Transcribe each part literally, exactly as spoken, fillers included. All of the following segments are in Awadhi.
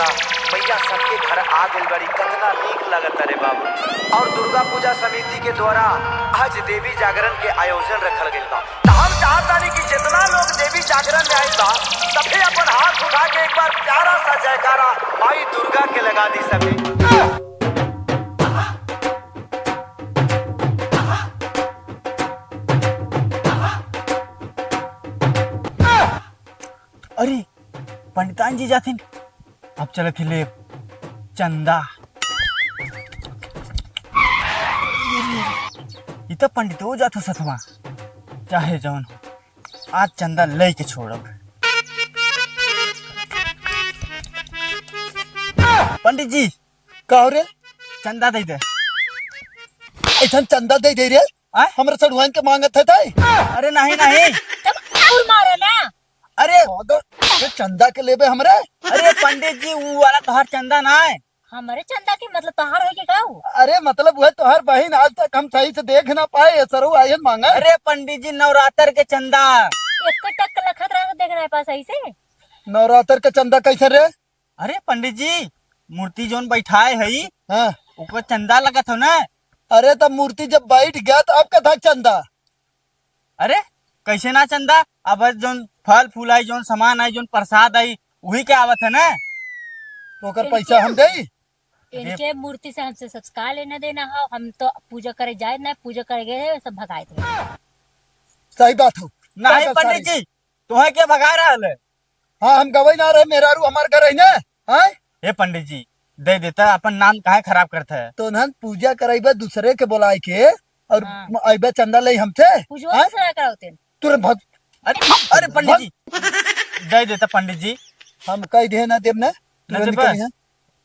मैया सबके घर आ गइल बाड़ी, कतना नीक लगता रे बाबू। और दुर्गा पूजा समिति के द्वारा आज देवी जागरण के आयोजन रखल गइल बा। त हम चाहतानी कि जितना लोग देवी जागरण में आइल बा, सभे अपन हाथ उठा के एक बार प्यारा सा जयकारा माई दुर्गा के लगा दी सभे। अरे, पंडिताइन जी जाथिन। अब चलत ही लेब चंदा। ई त पंडितो जात हो सथवा, चाहे जौन हो, आज चंदा लेके छोड़ब। पंडित जी, का हो रे? चंदा दे दे। ऐसन चंदा दे दे रे? आय? हमरा सड़ुआइन के मांगत है ताई? अरे नहीं, नहीं। तब और मारो ना। अरे, अगर ये चंदा के लेबे हमरे? अरे पंडित जी, वो वाला तोहार चंदा ना है। हमरे चंदा के मतलब तोहार होई के का हो? अरे मतलब वह तोहार बहिन आज तक हम सही से देख ना पाए, ये सरऊ आयन मांगे। अरे पंडित जी, नवरात्र के चंदा। एक टक लखत रहा तो देखना है पास सही से। नवरात्र के चंदा कैसे रे? अरे पंडित जी, मूर्ति जौन बैठाए हई, हाँ। ओकर चंदा लगत हो ना? अरे, तब मूर्ति जब बैठ गया, तो अब कथा चंदा? अरे, कैसे ना चंदा? अब जौन फल फूल आई, जौन सामान आई, जौन प्रसाद आई, वही के आवत है ना। तो ओकर इनके पैसा हम देई? इनके मूर्ति से हमसे सच का लेना देना हो? हम तो पूजा करे जाए ना, पूजा करे गए हैं, सब भगाए थे। सही बात हो। नहीं चल, चल, पंडित सारी। जी, तोहे के भगा रहल है? हाँ, हम गवई ना रहे, मेहरारू हमार घर है ना, हैं? हे पंडित जी, दे देता, अपन नाम काहे खराब करता है? तो उन्हन पूजा कराइबे दूसरे के बुलाए के और हाँ। अइबे चंदा ले हमसे, पूजवा हैं? दूसरा करावते। तुरंत भाग। अरे, अरे पंडित भाग। जी, दे देता पंडित जी। हम कह दे ना देब ना, न तुरंत देबे? निकल यहाँ।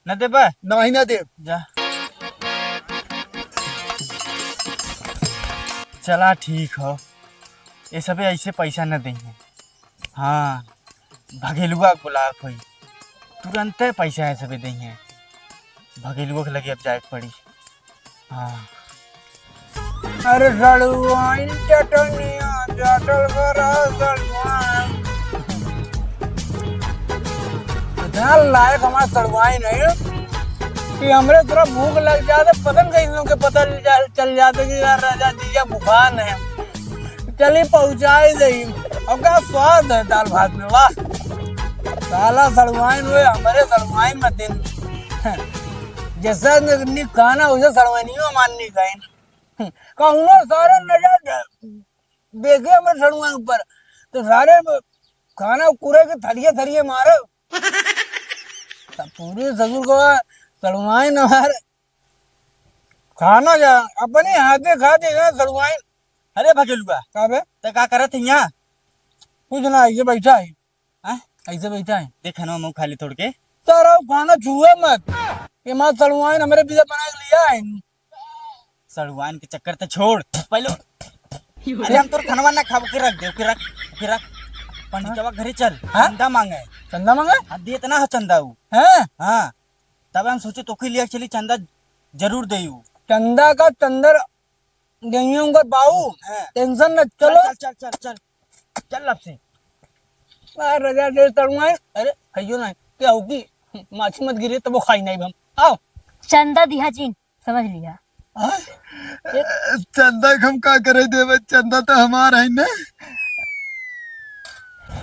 न देबे? नहीं ना देब। जा। चला ठीक हो, ये सबे ऐसे पैसा न देंगे। हाँ, भगेलुआ के बुलावत होई, तुरंते पैसा है सबे देंगे। भगेलुआ के लगे अब जाए के पड़ी। हाँ। अरे सड़ुआइन चटनिया, चटल करा सड़ुआइन। इतना लायक हमार सड़ुआइन है कि हमरे थोड़ा भूख लग जात, पता नहीं कैसे उनके पता चल जा-, चल जात कि यार राजा जी या भूखान है। चली पहुँचाई दई। अब का स्वाद है दाल भात में, वाह। साला सड़ुआइन हुए, हमरे सड़ुआइन मतिन। जैसे नि-, निक खाना, वैसे सड़ुआइनियो मान निक खाइन। कौनो सारे नजर देखे हमरे सड़ुआइन ऊपर, तो सारे खाना कुरे के थरिये थरिये मारे। तब पूरे ससुर को सड़ुआइन हमार खाना जा, अपने हाथे खा देगा सड़ुआइन। अरे भगेलुआ, का बे? ते का करत है यहाँ? कुछ ना, ऐसे बैठा है। हैं? ऐसे बैठा है। देख ना, मुँह खाली तोड़ के। सारा वो खाना छुए मत। ये माँ सड़ुआइन हमरे बिना बना के लिया है। सड़ुआइन के चक्कर ते छोड़। पहले अरे हम तोर खानवा ना खाब, ओके रख दे, ओके रख, ओके रख। पंडितवा घरे चल, हाँ? चंदा मांगे। चंदा मांगे? हाँ, देत ना हो चंदा उ। हैं? हाँ। तब हम सोचे तोके लिए चली, चंदा जरूर देई उ। चंदा का चंदर गइयों का बाऊ, हाँ। Tension न चलो। चल, चल, चल, चल, चल। चल अब से। आ, राजा दे तरुआए। अरे, खाइयो ना। क्या हो कि माछी मत गिरे, तब वो खाई नहीं हम। आओ। चंदा दिहा जी, समझ लिया। हाँ? चंदा के हम का करे देवे? चंदा तो हमार है ना।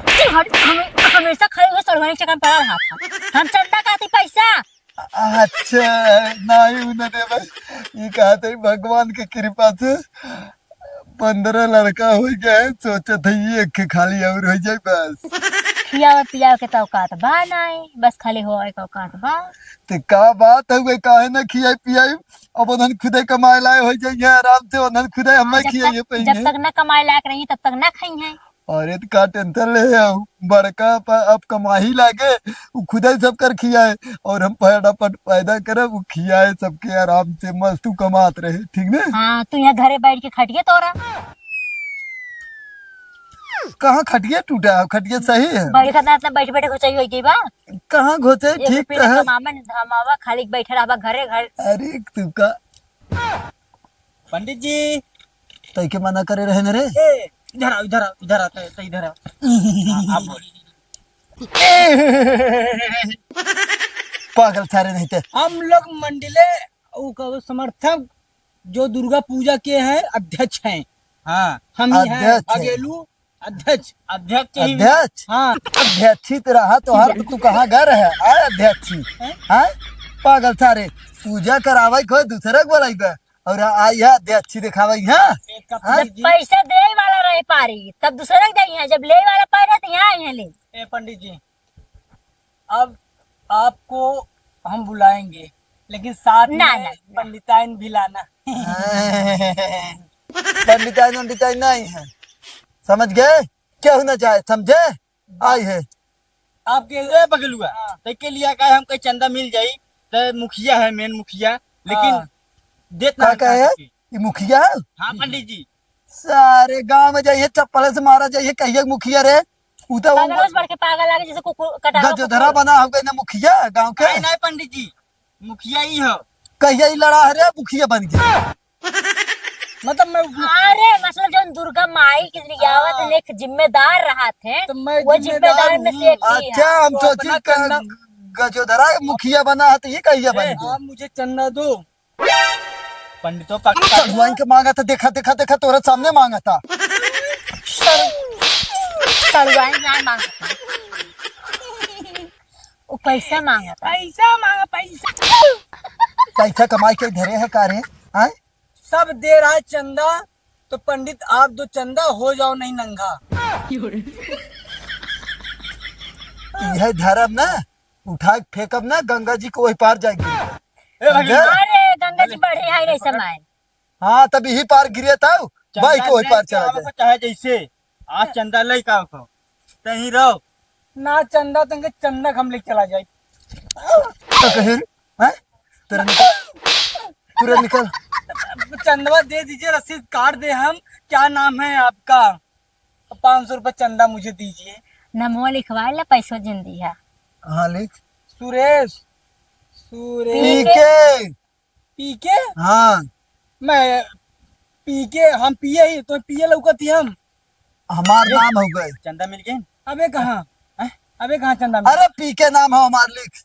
जी, हम, हम हमेशा खड़े हुए सड़ुआइन के चक्कर में पड़ा रहा था। हम चंदा खाती पैसा। अच्छा, नाही उ न देवे। ई कहत है भगवान के कृपा से पन्द्रह लड़का हो गए, सोचत है ये एक खाली और हो जाए बस। खियावे पियावे के तो औकात बा नाई, बस खाली होए के औकात बा। ते का बात है, वे काहे ना खियाई पियाई? अब उन्हन खुदे कमाए लाए हो जाइए आराम से, उन्हन खुदे हमें जब खियाइए तक, जब पाइए। तक ना कमाए लायक रही, तब तक ना खाई हैं। अरे, त का tension ले है? बड़का प-, अब कमाही लागे, उ खुदे सब कर खियाए, और हम फटाफट पैदा करब, उ खियाए सबके आराम से, मस्त उ कमात रहे, ठीक ने? हाँ, तू यहाँ घरे बैठ के खटिए तोरा। कहाँ खटिया टूटा है? खटिया सही है। बैठ, इतना, इतना बैठ, बैठ घुचाई होई गई बा। कहाँ घुचाई? एक ठीक रुपया तो है। कमावे न धमावा, खाली बैठे रहबा घरे घर। अरे, तू का पंडित जी। तई के मना करे रहे न रे। ए, इधर आओ, इधर आओ, इधर आओ, तई, तई इधर आओ। हाँ, आप बोल। पागल सारे नहीं थे। हम लोग मंडले, वो कहो, समर्थक, जो दुर्गा पूजा के हैं, अध्यक्ष हैं। हाँ। हम ही हैं। अध्यक्ष हैं। अगेलू अध्यक्ष। अध्यक्ष ही। अध्यक्ष? हाँ। अध्यक्ष ही तो रहा तो हर तू कहाँ घर है? आय अध्यक्ष ही। हैं? हाँ? पागल सारे, पूजा करावे को दूसरे को बोलाई बे। और आई है अध्यक्ष ही दिखावे, हाँ? एक कप हाँ? दीजिए। जब पैसा दे वाला रहे पारी, तब दूसरे के दे हैं, जब ले वाला पारी, तो यहाँ आई हैं ले। ए पंडित जी, अब आपको हम बुलाएंगे, लेकिन साथ ना, में ना, ना। पंडिताइन भी लाना। पंडिताइन, पंडिताइन नहीं है, समझ गए? क्या होना चाहे, समझे? आई है। आपके ए बगलुआ, हाँ। ते के लिया का हम कहीं चंदा मिल जाई, ते मुखिया है, मेन मुखिया, लेकिन हाँ। देत का ना कहे है? ये मुखिया है? हाँ पंडित जी। सारे गांव में जाइए, चप्पल से मारा जाइए, कहिए मुखिया रे। उ तो वो पागल से बढ़ के पागल लागे, जैसे कुकुर कटावा गजोधरा कुकुर। बना हो गए ना मुखिया गांव के। नहीं, नहीं पंडित जी, मुखिया ही हो। कहिया ही लड़ा है रे, मुखिया बन गया। मतलब मैं अरे, मतलब जौन दुर्गा माई के लिए आवत हाँ। है, एक जिम्मेदार रहत है, तो मैं वो जिम्मेदार जिम्मेदार में हूँ। से एक ही है। अच्छा, हम तो सोची अपना क-, चंदा गजोधरा मुखिया बना है, तो ये कहिया बन ए, गया? आप मुझे चंदा दो। पंडितों का चढ़ुआइन के मांगा था, देखा, देखा, देखा, तोरा सामने मांगा था। सर-, सरुआइन ना मांगा था। वो पैसा मांगा था। पैसा मांगा, पैसा। पैसा कमाई के धरे है का रे? आय? सब दे रहा है चंदा, तो पंडित आप दो चंदा हो जाओ नहीं नंगा। यह धर्म ना, उठा के फेंकब ना, गंगा जी को वही पार जाएगी। ए भगवान। अरे, गंगा जी बढ़े हैं नहीं समय। हाँ, तब यही पार गिरे था, चंदा भाई को वही पार लेके चला आओ, जाए। चाहे जैसे, आज चंदा लेके आओ को, तहीं रहो। ना चंदा, तंगे चंदा हम लेके चला जाए। तो कहे, हैं? तुरंत निकल, तुरंत निकल। चंदवा दे दीजिए, रसीद काट दे हम। क्या नाम है आपका? पाँच सौ रुपये चंदा मुझे दीजिए। नमवा लिखवा ले, पैसो जिन दिया। हाँ, लिख। सुरेश। सुरेश। पीके। पीके? हाँ। मैं पीके, हम पिए ही, तो पिए लौकत ही हम। हमार ए, नाम हो गए। चंदा मिल गए? अबे कहाँ? हैं? अबे कहाँ चंदा मिल? अरे पीके नाम हो हमार, लिख।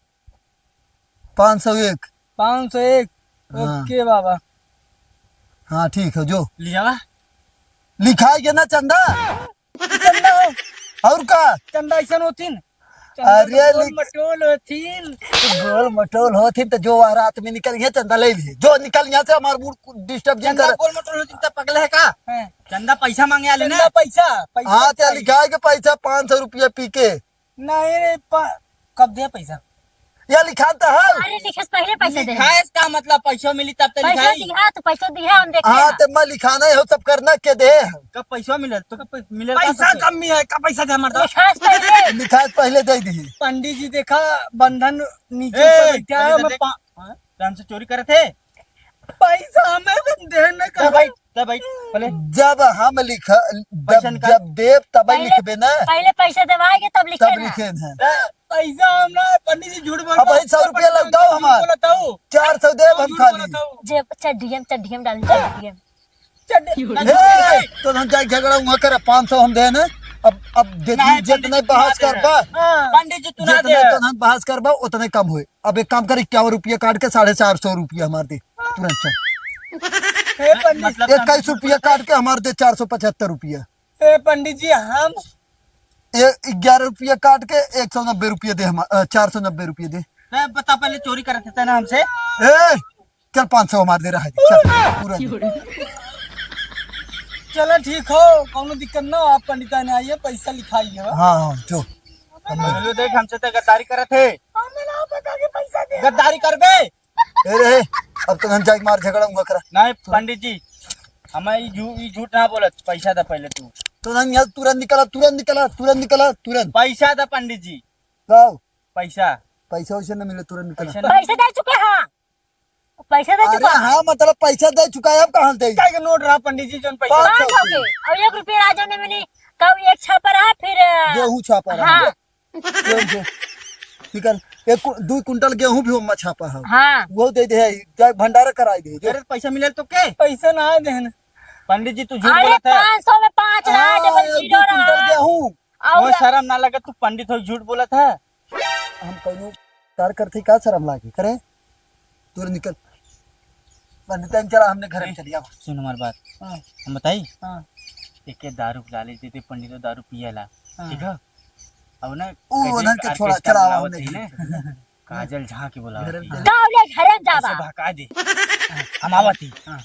पाँच सौ एक। पाँच सौ एक। हाँ। ओके बाबा। हाँ, ठीक है, जो। लियावा? लिखाई के ना चंदा। चंदा हो। और का? चंदा ऐसन होथिन। चंदा अरे तो गोल लिख- मटोल होथिन। गोल मटोल होथिन तो जो वह रात में निकल गया चंदा ले लिए। जो निकल यहाँ से हमार मूड डिस्टर्ब जिन चंदा कर। गोल मटोल होथिन तो पगले है का? हैं। चंदा पैसा मांगे आले ना। चंदा पैसा, पैसा हाँ, तो चाहिए। लिखाई के पैसा पाँच सौ रुपया पीके। नहीं रे, पा-, कब दे पैसा? या लिखान तो है। अरे, लिखे से पहले पैसा दे। लिखाए से का मतलब, पैसा मिली तब तो पैसा लिखाई। दिहा, तो पैसा दिहा, हम देखे हाँ, हैं। तो मैं लिखाना है, सब करना के दे। कब पैसा मिले? तो कब पै-, मिले पैसा कब से? कमी है, कब पैसा दे, मर्दा? लिखाए से पहले। लिखाए से पहले दे दी। पंडित जी देखा, बंधन नीचे ए, ऊपर बैठा है, पहले मैं दे। पा-, हाँ? तो हमसे चोरी करे थे? पैसा हमें बंधे हैं ना तो कहा। भाई, तो भाई, पहले जब हम लिख, जब, पैसा निकाल। जब देब, तब पहले, लिखबे ना। पहले पैसा देवाएंगे, तब लिखे तब ना। लिखे ना। पैसा हम ना, पंडित जी झूठ बोल अब रहे हैं। भाई, सौ रुपया लौटाओ हमार। बोला था वो। चार सौ देब हम झूठ बोला खाली। था वो। जेब, चड्ढियम, चड्ढियम डाल, चड्ढियम। चड्ढियम। ए, तो हम जाए झगड़ा हुआ करे, पाँच सौ हम दे ना। अब, अब दे नहीं, दी, जितने पंडित जी, बहस ना दे। करबा, हाँ। पंडित जी, तू ना जितने दे। तो हम बहस करबा, उतने कम होए। अब एक काम कर, इक्यावन रुपया काट के साढ़े चार सौ रुपया हमार दे, तुरंत चल। हे पंडित। मतलब इक्कीस रुपया काट के हमार दे चार सौ पचहत्तर रुपया। ए पंडित जी, हम ए, ग्यारह रुपया काट के एक सौ नब्बे रुपया दे हमार, अ, चार सौ नब्बे रुपया दे। ए, बता, पहले चोरी करत थे ना हमसे। ए, चल पाँच सौ हमार दे रहा है, चल, पूरा दे। चलो ठीक हो, कौनो दिक्कत ना हो, आप पंडिता ने आइए, पैसा लिखाइए, हाँ? हाँ, हाँ, जो। चलो देख, हमसे तो गद्दारी करत है। हमें ना पता कि पैसा दे। गद्दारी करबे? ए रे, अब तो हम जाके मार झगड़ा हुआ करा। नहीं, पंडित जी, हमें ई झू-, ई झूठ ना बोलत, पैसा दा पहले तू। तो हम यहाँ तुरंत निकला, तुरंत निकला, तुरंत निकला, तुरंत। पैसा दा पंडित जी। लाओ। पैसा। पैसा वैसे न मिले, तुरंत निकला। पैसा नहीं। पैसा दे चुका है। पैसा दे अरे चुका। हाँ, मतलब पैसा दे चुका है, अब कहाँ से दे? काहे के नोट रहा पंडित जी, जौन पैसा? पाँच सौ पाँच सौ के। के। और एक रुपया रहा, जौन मैंने कब एक छापा रहा, फिर, अ, गेहूं छापा रहा। हाँ। गेहूं छो-, निकल, एक कु-, दू कुंटल गेहूं भी ओमा छापा है। हाँ। वो दे दे है, जाए भंडारा कराई दे, जो। अरे पैसा मिलल तो के? पैसा ना देन। पंडित जी, तू झूठ अरे बोलत है। पाँच सौ में पाँच रहा, हाँ, जब एक जीरो कुंटल रहा। गेहूं। और वो शर्म ना लगे, तू पंडित हो, झूठ बोलत है। हम कौनो बलात्कार करते, का शर्म लागे? करे, तू निकल। पंडिताइन चला, हमने घर में ए, चली आवा। सुन हमार बात। हाँ। हम बताई? हाँ। एके दारू के लालच देते, पंडित तो दारू पियला। हाँ। ठीक है? अब ना, ऊ कैसे उधर के छोड़ा, orchestra चला आवा, बुलावत हमने ही घर ना। में चली। काजल झा के बुलावत घर में ही। चली। गाँव ले घरे में जावा। ऐसे बहका दे। हम आवत ही। हाँ।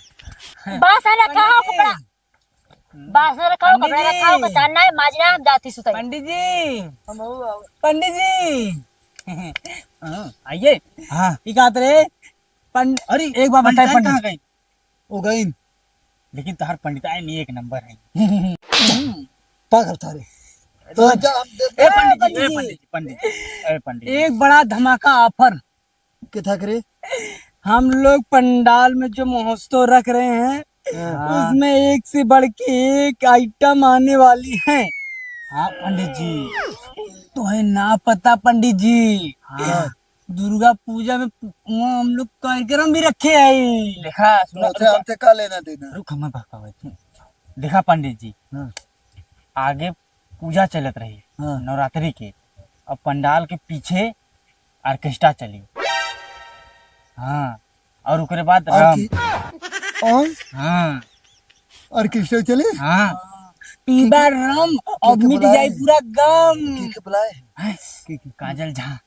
बासन रखा हो पंडित जी। कपड़ा। बासन रखा हो, पंडित कपड़ा रखा हो, जी। कचार ना है, माजना है, हम जाती सुताई। पंडित जी। हम आओ, आओ। पंडित जी। हाँ, आइए। हाँ। ई कहत रहे, पं-, अरे, एक बार बताए पंडिताइन पंडित। कहाँ गई? वो गई। लेकिन तोहार पंडिताइन एक नंबर है। पागल थारे। तो तो जा, हम दे ए पंडित जी, ए पंडित जी। पंडित जी, पंडित जी, ए पंडित जी। एक बड़ा धमाका offer। के था करे? हम लोग पंडाल में जो महोत्सव रख रहे हैं, हाँ। उसमें एक से बढ़ के एक item आने वाली है। हाँ पंडित जी, तोहे ना पता पंडित जी, हाँ। दुर्गा पूजा में वहाँ हम लोग कार्यक्रम भी रखे हैं। देखा, सुना, तो रुका। हमसे का लेना देना? रुक, हमें बहकावे। देखा पंडित जी, हाँ। आगे पूजा चलत रही, हाँ। नवरात्रि के, अब पंडाल के पीछे orchestra चली। हाँ, और ओकरे बाद और राम। की? और? हाँ। Orchestra चले? हाँ। पीबा राम, के, के अब मिट बुलाए? जाए पूरा गम। के, के बुलाए? हैं? के, के? काजल झा।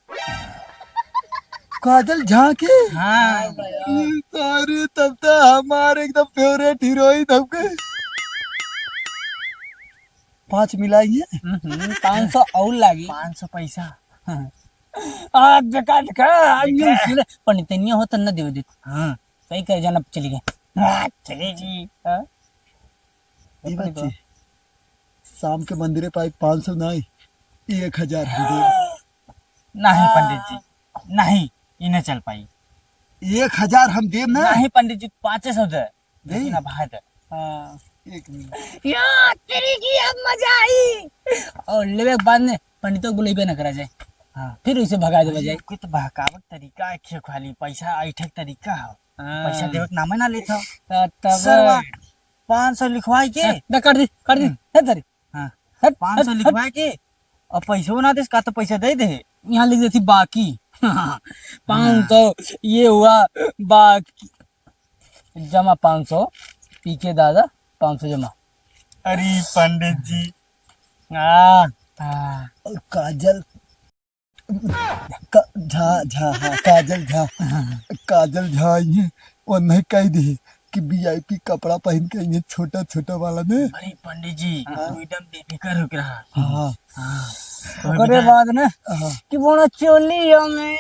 काजल झा के? हाँ। अरे, तब तो हमार एकदम favourite heroine हमके। पाँच मिलाई है? हम्म, पाँच सौ और लागी। पाँच सौ पैसा। हाँ। आ, देखा, देखा, आज देखा। न्यूज़ सुने, पंडितनिया हो त न देवे देत। हाँ। सही कर जाना, चली गए। हाँ, चली गई। हाँ। ये पंडित बच्ची, शाम के मंदिरे पे आई, पाँच सौ नहीं, एक हजार हम देब। नहीं पंडित जी, नहीं, ई नहीं चल पाई। एक हजार हम देब ना। नहीं पंडित जी, पाँचे सौ दे। नहीं? लेकिन अब है दे। हाँ। एक मिनट। या, तेरी की अब मजा आई। और लेवे के बाद में पंडितों को बुलाइबे ना करा जाए। हाँ। फिर उसे भगा देवा जाए। ये तो बहकावत तरीका है, खे खाली पैसा ऐठे के तरीका है। हाँ। पैसा देवे के नामे ना लेत हो। त-, तब सरवा, पाँच सौ लिखवाई के। हाँ, द-, कर दी, कर दी। हम्म। है तेरी। हाँ। हट, पाँच सौ हट, हट। लिखवाई के, और पैसो ना देस, का तो पैसा दे दे। यहाँ लिख देती बाकी। पाँच सौ, हाँ। ये हुआ बाकी। जमा पाँच सौ, पी के दादा, पाँच सौ जमा। अरे पंडित जी। आ, आ। और काजल, का-, झा, झा, हाँ, काजल झा। काजल झा आई है, वो नहीं कह दी कि VIP कपड़ा पहन के आई है, छोटा, छोटा वाला ने। अरे पंडित जी, हाँ। तू एकदम बेफिकर होके रहा। हाँ। हाँ। ओकरे बाद ना हाँ। कि बोना चोलिया में।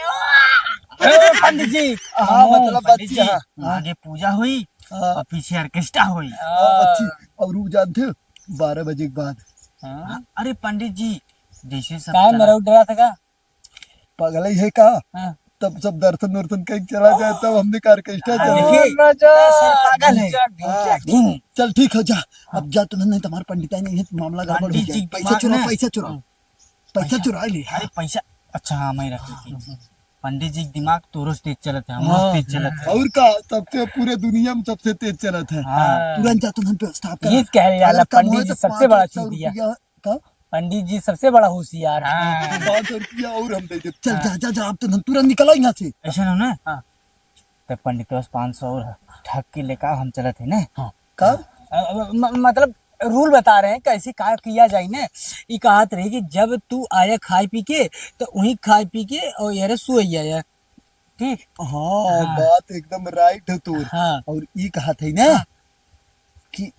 ए, पंडित जी। हाँ, हाँ, मतलब पंडित बच्ची, जी, हाँ, हाँ। आगे पूजा हुई हाँ। और पीछे orchestra हुई। हाँ, बच्ची, और वो जानते हो, बारह बजे के बाद। हाँ। अरे पंडित जी, जैसे सब का चला मेरा डरा था का? पागल ही है का? हाँ। तब सब दर्शन वर्शन कहीं चला जाए, तब हमने का orchestra हाँ, चला। देखिए, मजा। सर पागल है। ढिंचा, ढिंचा, हाँ। ढिंग। चल ठीक हो जा, हाँ। अब जा, तुम्हें नहीं, तुम्हारे पंडिताइन नहीं है, मामला गड़बड़ हो पंडित जी जाए। के पैसा दिमाग चुरा, में पैसा चुरा। हाँ। पैसा पैसा? चुरा लिया। अरे पैसा, अच्छा हाँ, मैं रखी थी। हाँ। पंडित जी के दिमाग तोरो से तेज चलत है, हमरो से हाँ। तेज चलत है। और का, सबसे पूरे दुनिया में सबसे तेज चलत है। हाँ। तुरंत जा, तुरंत व्यवस्था कर। ये कहल जाला, अगर कम होए पंडित जी तो सबसे बड़ा पाँच सौ चूतिया। रुपया का? पंडित जी सबसे बड़ा होशियार। हाँ। पाँच सौ रुपया और हम दे देब। चल, हाँ। जा, जा, जा, अब तुरंत, तुरंत निकलो यहाँ से। ऐसा ना, ना? हाँ। तो पंडित बस पाँच सौ और ठग के लेकर हम चलत है ना? हाँ। का? अ, अ, म-, मतलब rule बता रहे हैं कैसे का किया जाए ना। ई कहत रही कि जब तू आया खाए पी के, तो वहीं खाए पी के और यारे सोई जाए। ठीक? हाँ, हाँ। बात एकदम right है तोर। हाँ। और ई कहत है ना हाँ। कि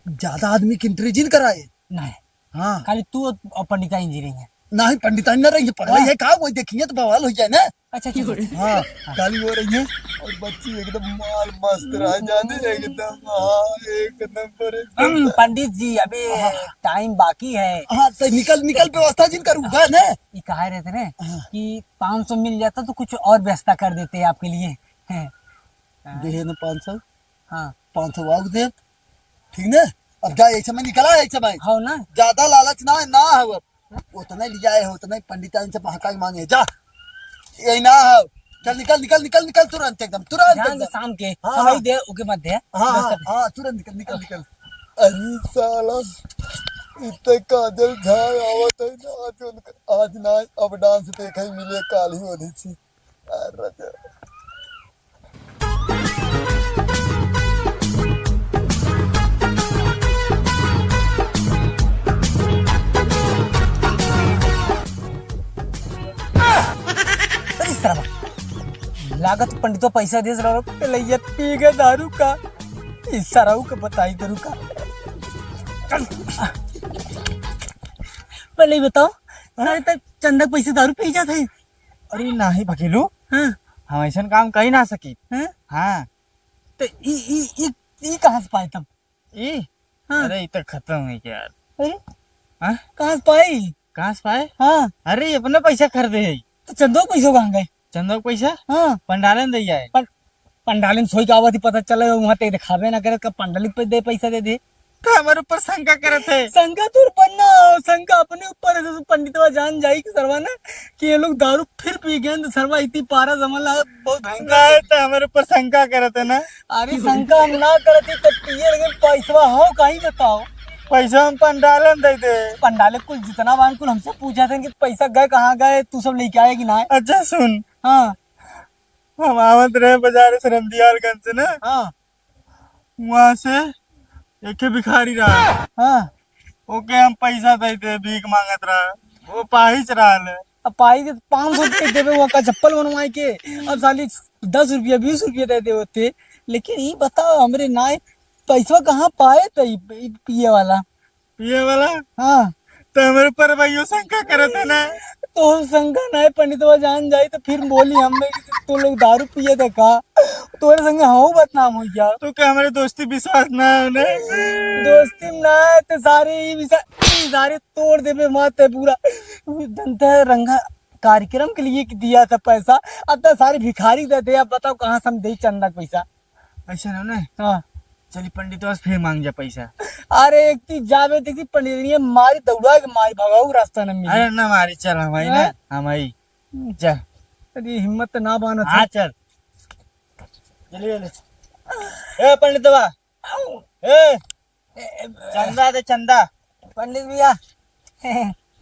ज्यादा आदमी के entry जिन कराए। नहीं। हाँ। खाली तू और पंडिताइन जी रही हैं। नहीं, पंडिताइन ना रही है, पगला हाँ। है का? वो देखिए तो बवाल हो जाए ना। अच्छा, अच्छा, अच्छा। हाँ, खाली वो रही है और बच्ची एकदम माल मस्त रहा, जाने एकदम, हाँ, एक नंबर, एकदम। हम्म, पंडित जी, अभी हाँ। Time बाकी है। हाँ, तो निकल, निकल, व्यवस्था जिन करूँगा ना। ये कहा रहे थे ना हाँ। कि पाँच सौ मिल जाता तो कुछ और व्यवस्था कर देते आपके लिए। हैं। देहे ना पाँच सौ। हाँ। पाँच सौ और दे, ठीक ना? अब जा, ऐसे में निकला, ऐसे में। हाँ ना? ज्यादा लालच ना है, ना है अब। उतना लिया है, उतना ही पंडिताइन से बहका के मांगे। जा, यही ना है। चल निकल, निकल, निकल, निकल तुरंत, एकदम तुरंत, ध्यान से एकदम। शाम के, हाँ, हाँ। दे, ओके मत दे। हाँ, हाँ, बस कर। हाँ, तुरंत निकल, निकल, निकल। अरे साला। इतने काजल झाय आवत है ना, आज उनका, आज ना, अब डांस देखे मिले, काल ही होनी थी। अरे जा। अरे सरवा, लागत पंडितो पैसा देस रहो, पेलैया पी गए दारू का। ई सरऊ के बताई दारू का। चल। पहले ही बताओ, हाँ? सारे तक चंदा के पैसे दारू पी जात है। अरे नाही भकेलू, हाँ। हम ऐसन काम कही ना सकी। हाँ? हाँ। तो ई, ई, ई, ई कहाँ से पाए तब? ई? हाँ। अरे, ई तो खत्म है यार। अरे? हाँ? कहाँ से पाई? कहाँ से पाए? हाँ। अरे, अपने पैसा खरीदे है। तो चंदो के पैसो कहाँ गए? चंदो के पैसा? हाँ। पंडाले में दे आए। पन-, पंडाले में सोई के आवत ही पता चले, वहाँ ते दिखावे ना करे, कब पंडाली पे दे, पैसा दे दे। तो हमारे ऊपर शंका करत है। शंका तोर पर ना, शंका अपने ऊपर है। तो पंडितवा जान जाई कि सरवा ना, कि ये लोग दारू फिर पी गए, तो सरवा इतनी पारा समझ ला, बहुत भयंकर नहीं, है। तो हमारे ऊपर शंका करत है ना। अरे शंका हम ना करत ही, तो पिए लेकिन पैसवा हो कहीं बताओ। पैसा हम पंडालन दे दे। पंडाले कुल जितना बान कुल हमसे पूछा थे कि पैसा गए कहाँ गए, तू सब लेके आए कि ना? अच्छा सुन। हाँ। हम आवत रहे बाजार से रमदियालगंज से ना। हाँ। वहाँ से एक ठे भिखारी रहा। हाँ। ओके हम पैसा दे दे, भीख मांगत रहा। वो पाहिच रहा ले। अब पाई के पाँच सौ रुपये देवे, वो का चप्पल बनवाए के, अब साली दस रुपया, बीस रुपया दे दे होते। लेकिन ई बताओ, हमरे नाय पैसवा कहाँ पाए त ई, ई पिए वाला? पिए वाला? हाँ। तो हमरे पर भाइयों शंका करत है ना। तो हम शंका ना है, पंडितवा जान जाई तो फिर बोली हमें कि तू लोग दारू पिए थे का? तोरे संगे हम बदनाम हो गया। तो क्या हमारे दोस्ती विश्वास ना है ना? दोस्ती ना है तो सारे ये विश्वास, ये सारे तोड़ देबे माते पूरा। जनता रंगा कार्यक्रम के लिए दिया था पैसा, अब तो सारे भिखारी दे दे। अब बताओ कहाँ से हम दे चंदा के पैसा? ऐसा ना ना। हाँ। चली पंडित से फिर मांग जा पैसा। अरे एक ती जावे देखी पंडित ने मारी दौड़ा के मारी भगाऊ रास्ता न मिली। अरे ना मारी, चल हम आई ना, हैं? हम आई। जा। अरे हिम्मत ना बाना हाँ था। चल। चलिए ले। ए पंडितवा। ए, ए, ए, चंदा दे चंदा। पंडित भैया।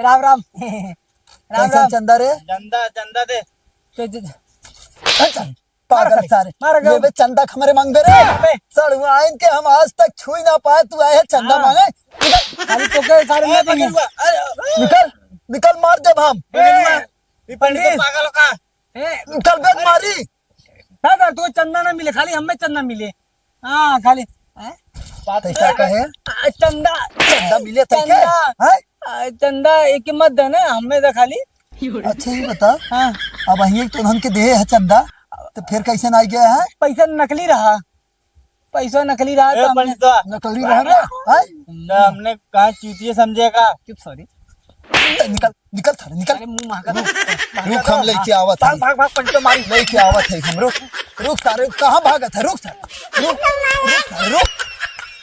राम राम। राम कैसा राम। चंदा रे? चंदा, चंदा दे। च-, च-, च-, अच्छा, पागल मार सारे। मार ये बे चंदा हमरे मांग दे रे। अबे। सड़ुआ आइन के हम आज तक छुई ना पाए, तू आए है चंदा हाँ। मांगे। निकल। अरे तो के सारे ए, ना देंगे। बगलवा, अरे, निकल, निकल मार देब हम। बगलवा, ये पंडित पंडित। पागल का? ए, निकल बे मारी। दादा, तू चंदा ना मिले, खाली हमें चंदा मिले। हाँ, खाली, हैं? पैसा का है? आ, चंदा। चंदा मिले थे के? चंदा। हैं? आ, चंदा एक मत देना, हमें दे खाली। अच्छा, ये बता। हाँ। अब अहिए तो उन्हन के देहे है चंदा, तो फिर कैसे ना आ गया है? पैसा नकली रहा, पैसा नकली रहा ए, तो हमने पंडितवा। नकली रहा रे, हैं? तो हमने कहा चूतिए समझे का? चुप, sorry। निकल, निकल थारे, निकल। अरे, मुंह महका। रुक, रुक, हम लेके आवत भाग, हई। भाग, भाग, पंचो मारी। लेके आवत हई हम, रुक, रुक सारे, कहाँ भागत है? रुक सारे, रुक, रुक सारे, रुक।